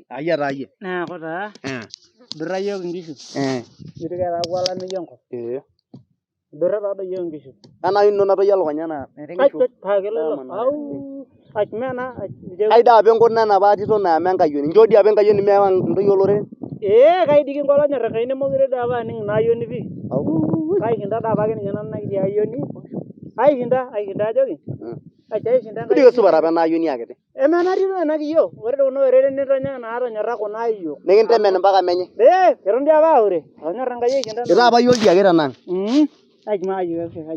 Ayia taa iyie. Neeku taa idurra iyiook inkishu. Itu keeta olameyu enkop. Idurra taa doi iyiook inkishu. Enaa ino natoyio elukunya enaa Paa kelo ilo. Au meena. Kai dii apa enkop nena tito nayama enkayioni. Nchoo dii apa enkayioni meewa intoyie olorere. Ee kai dii kinko olonyor Enkai nemekure dii apa aning ina ayioni pii. Kaishinda dii apake ninye nanu ina kiti ayioni. Aishinda, aishinda ajoki. Aishinda Dii kesupat apa ena ayioni aa kiti. Emaa ena tito ena kiyiok, ore doi kuna oreren nitonya naatonyorra kuna ayiok. Nikintemen mpaka menye. Ee, eton dii apa aure. Olonyor Enkai aishinda nanu. Itaa apa iyie oldia ake tenang. Ai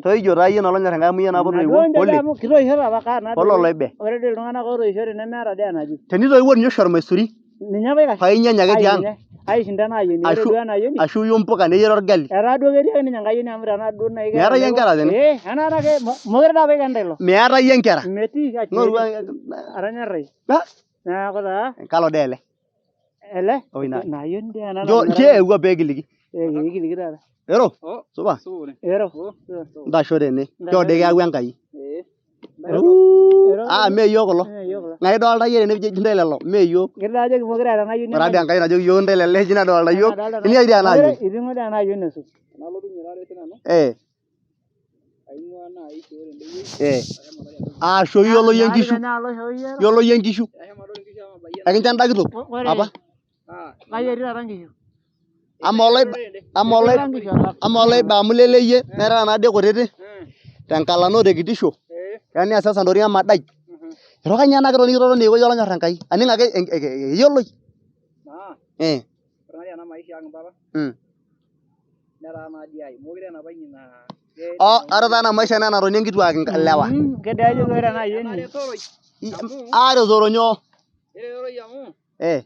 Toijo taa iyie naa olonyor Enkai amu iyie naa apa otoiwuo. Pole. Amu kitoishote apa kaa naa. Pole oloibe. Ore doi iltung'anak ootoishote nemeeta dii enaji. Tenitoiwuo ninye oshi ormaisuri. Ninye apa aikash. Paa inyanya ake tiang. Aishinda ena ayioni. Ore duo ena ayioni. Ashu iyu mpuka neyieri orgali. Etaa duo ketii ake ninye enkayioni amu tenaa duo nai. Meeta iyie nkera tene? Ee, enaata ake mokure doi apa ikenita ilo. Meeta iyie nkera? Metii. Ng'oru Atonyorrai. Neeku taa. Kalo dee ele? Ele? Oi naa. Ina ayioni dii ena. Nchoo nchoo eewuo pee kiliki. Ee kiliki taata. Ero, supa. Ero. Ntasho tene. Nchoo dii kiyau Enkai. Ah, mee iyiook kulo. Ng'ae idolta iyie tene wueji eji intae lelo? Mee iyiook. Kila ajoki pokira eeta enkayioni. Ore ade Enkai najoki iyiook intae lelo eji nadolta iyiook. Inia dii ena ayioni. Iting'o dii ena ayioni esu. Eh. Eh. Ashu iyiolo iyie nkishu. Iyiolo iyie nkishu. Ekincho enda kitok apa. Kai etii taata nkishu? Amaa olaiba amaa olaiba amaa olaiba amu lele iyie netaa naadii kutitik tenkalano o tekitisho keya niasasa ntokitin emadai. Ero kainyoo ena kitok nikitotona aiko iyie olonyor Enkai aning ake eyioloi. Eh. Ore taa ena maisha naa enatonie nkituak ilewa. Kejo ajoki ore ena ayioni. Aaretoro nyoo? Eh.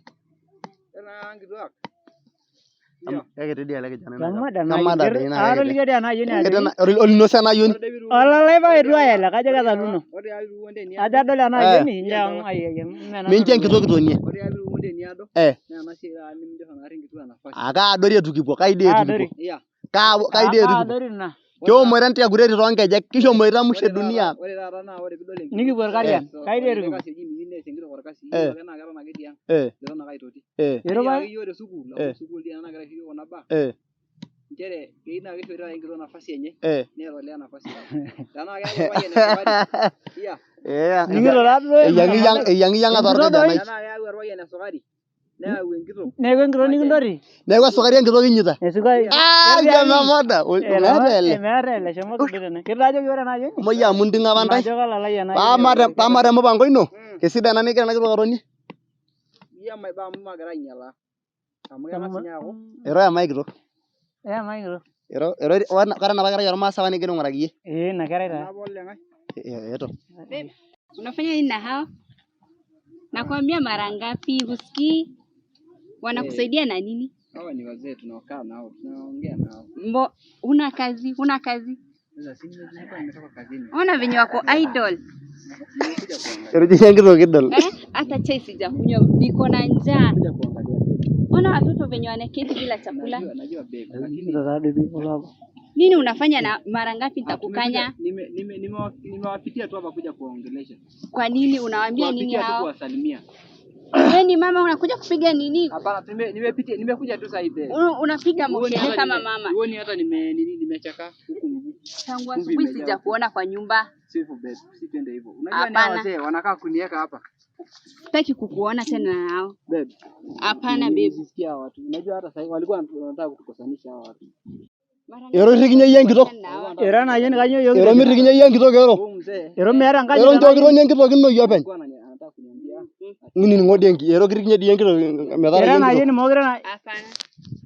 Kekiti dii ele kijanai. Kemada Kemada dii naa kekiti. Atolikio dii ena ayioni ajoki. Olinosa ena ayioni. Olalaipa etu aya ele kajo ketaluno. Ajo adol ena ayioni njo amu ai ai Mincho enkitok itonie. Eh. Aka adori eitu kipuo, kai dii eitu kipuo. Kaa kai dii eitu kipuo. Adori ina. Kishomoita ntiakureti toonkejek, kishomoita musho e dunia. Nikipuo irkarian. Kai dii eitu kipuo. Eh. Eh. Eh. Ero pae. Eh. Eh. Eh. Eh. Nikito taduo. Eyiang'iyang'a torkijanai. Neeku enkitok nikintoti. Neeku esukari enkitok inyita. Esukari. Ah, kememada. Meeta ele. Meeta ele shomo kido tene. Kito ajoki ore ena ayioni. Amu iyie amu inting'o apa ntae. Majo kolalai ena Paa ayioni. paa te mupango ino, kesidai ena nigira ena kitok atonie. Ero emae kitok. Eh emae kitok. Ero ero kore enapa kerai ormaasai apa nigira aing'uraki iyie. Eh ina kerai taa. Eto. Babe, unafanya nini na hao? Nakwambia mara ngapi husikii? Wanakusaidia na nini? Hawa ni wazee tunaokaa nao, tunaongea nao. Mbo, huna kazi, huna kazi. Sasa si nilikuwa nimetoka kazini. Ona venye wako idle. Nimekuja kuangalia. Ero enkitok idol. Eh, hata chai sijakunywa, niko na njaa. Nimekuja kuangalia babe. Ona watoto venye wanaketi bila chakula. Najua, najua babe, lakini Kito taadoi kulo apa. Nini unafanya na mara ngapi ah, nitakukanya? tumekuja nime nime nimewapitia tu hapa kuja kuwaongelesha. Kwa nini unawaambia nini Kuwapitia tu hao? kuwasalimia. Wewe ni mama unakuja kupiga nini? Hapana, nimepitia nimekuja tu sasa hivi. Unapiga Huoni moshele hata kama nime mama. huoni hata nime nini nimechaka huku mguu. Tangu Vumbi asubuhi imejaa. sijakuona kwa nyumba. Sio hivyo babe, si twende hivyo. Unajua ni hawa Hapana. wazee wanakaa kuniweka hapa. Sitaki kukuona tena nao. Babe, Hapana babe. nisisikia hawa watu. Unajua hata sasa walikuwa wanataka kutukosanisha hawa watu. Mara Ero irrikinye iyie enkitok. ngapi na hawa? Ero ena ayioni kainyoo iyiook Ero kitejo? mirrikinye iyie enkitok ero. Huyu mzee Ero meeta enkanyit Ero ena nchoo ayioni. kitonie enkitok ino iyie openy. alikuwa anataka kuniambia Nining'o dii enki ero kirrikinye dii enkitok metaa Ero iyie ena enkitok. ayioni mokure ena Hapana.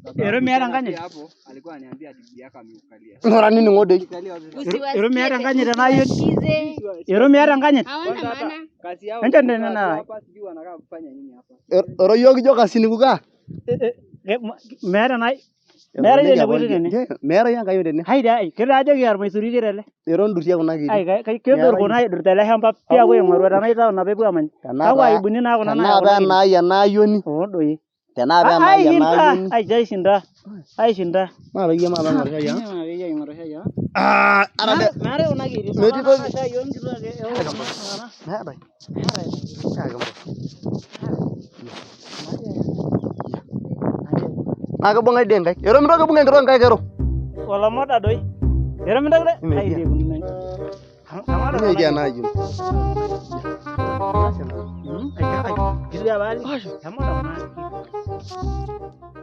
baba Ero meeta msichana enkanyit. pia hapo alikuwa ananiambia ati bibi yako amekukalia. Ng'ura nining'o doi. Nikalia wapi sasa? Usiwasikie Ero meeta enkanyit ena ayioni. usiwasikize. Ero meeta enkanyit. Hawana Kwanza hata maana. kazi yao Enchon ni tene kukaa tu nara. hapa, sijui wanakaa kufanya nini hapa. Ero iyiook kijo kasin kukaa. Meeta ena Ero meeta iyie nejia apa enepoito tene. oldia. Meeta iyie enkayioni tene. Hai dai, kito ajoki ormaisuri kito ele. Ero ndurrie kuna Ai kiitin. kedur Meeta kuna iyie. aidur tele shamba pii apuo aing'oru tenaa itau nabo epuo aamany. Tenaa Kakwa taa aibuni naa kuna tenaa naaya apa kuna enaai ena ayioni. kiitin. Oo doi. Tenaa pee enaai ena Aishinda, ayioni. aishinda, aishinda. Maape iyie maape aing'oru shai ang. Maape iyie aing'oru shai ang. Ah, ata Meetae kuna kiitin. Metii toki. Shai oonkituak eok kuna tung'anak. Meetae. Meetae. Naa kibung'a dii inkaik. Ero mintoki aibung' enkitok inkaik ero. Olomoda doi. Ero mintoki doi. Ime Ai idia. dii ikununo inji. Ime idia ena ayioni. Ai, ai, kitu apa ali. Emoda kuna.